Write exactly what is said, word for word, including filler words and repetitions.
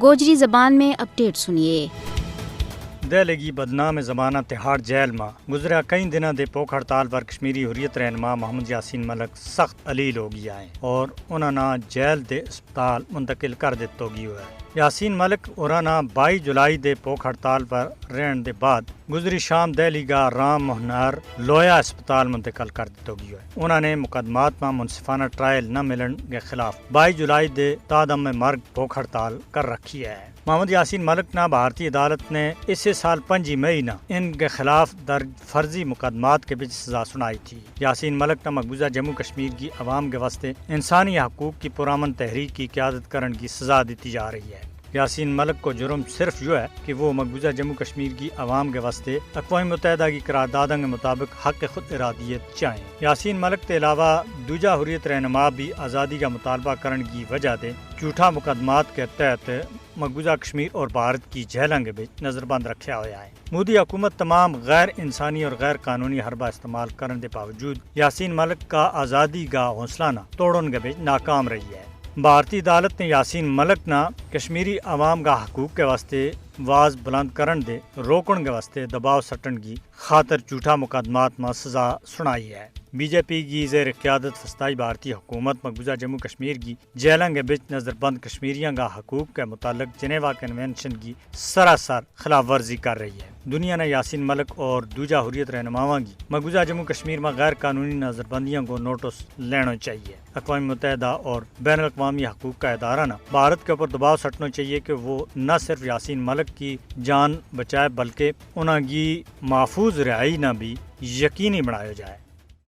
گوجری زبان میں اپڈیٹ سنیے۔ دہلے کی بدنام زمانہ تہاڑ جیل ما گزریا کئی دناں دے پوکھ ہڑتال پر کشمیری حریت رہنما محمد یاسین ملک سخت علیل ہو گیا ہیں اور انہاں نا جیل دے اسپتال منتقل کر دتو گیو ہے۔ یاسین ملک اور نا بائی جولائی دے پوکھ ہڑتال پر رہن دے بعد گزری شام دہلی کا رام مہنار لویا اسپتال منتقل کر دتو گیو ہے۔ انہاں نے مقدمات ما منصفانہ ٹرائل نہ ملن کے خلاف بائی جولائی دے تادم مرگ پوکھ ہڑتال کر رکھی ہے۔ محمد یاسین ملک نا بھارتی عدالت نے اسے سال پنجی مئی نا ان کے خلاف درج فرضی مقدمات کے بچ سزا سنائی تھی۔ یاسین ملک نا مقبوضہ جموں کشمیر کی عوام کے واسطے انسانی حقوق کی پرامن تحریک کی قیادت کرن کی سزا دیتی جا رہی ہے۔ یاسین ملک کو جرم صرف یوہ ہے کہ وہ مقبوضہ جموں کشمیر کی عوام کے واسطے اقوام متحدہ کی قرار داداں کے مطابق حق خود ارادیت چاہیں۔ یاسین ملک کے علاوہ دوجہ حریت رہنما بھی آزادی کا مطالبہ کرن کی وجہ دے جھوٹا مقدمات کے تحت مقبوضہ کشمیر اور بھارت کی جہلاں کے بچ نظر بند رکھیا ہویا ہے۔ مودی حکومت تمام غیر انسانی اور غیر قانونی حربہ استعمال کرن دے باوجود یاسین ملک کا آزادی کا حوصلہ نا توڑن کے بچ ناکام رہی ہے۔ بھارتی عدالت نے یاسین ملک نا کشمیری عوام کا حقوق کے واسطے آواز بلند کرن دے روکن کے واسطے دباؤ سٹن کی خاطر جھوٹا مقدمات ما سزا سنائی ہے۔ بی جے پی کی زیر قیادت فستائی بھارتی حکومت مقبوضہ جموں کشمیر کی جیلاں کے بچ نظر بند کشمیریاں کا حقوق کے متعلق جنیوا کنونشن کی سراسر خلاف ورزی کر رہی ہے۔ دنیا نے یاسین ملک اور دوجہ حریت رہنماواں کی مقبوضہ جموں کشمیر ما غیر قانونی نظر بندیاں کو نوٹس لینا چاہیے۔ اقوام متحدہ اور بین الاقوامی حقوق کا ادارہ نا بھارت کے اوپر دباؤ سٹنا چاہیے کہ وہ نہ صرف یاسین ملک کی جان بچائے بلکہ انہاں کی محفوظ رہائی نا بھی یقینی بنایا جائے۔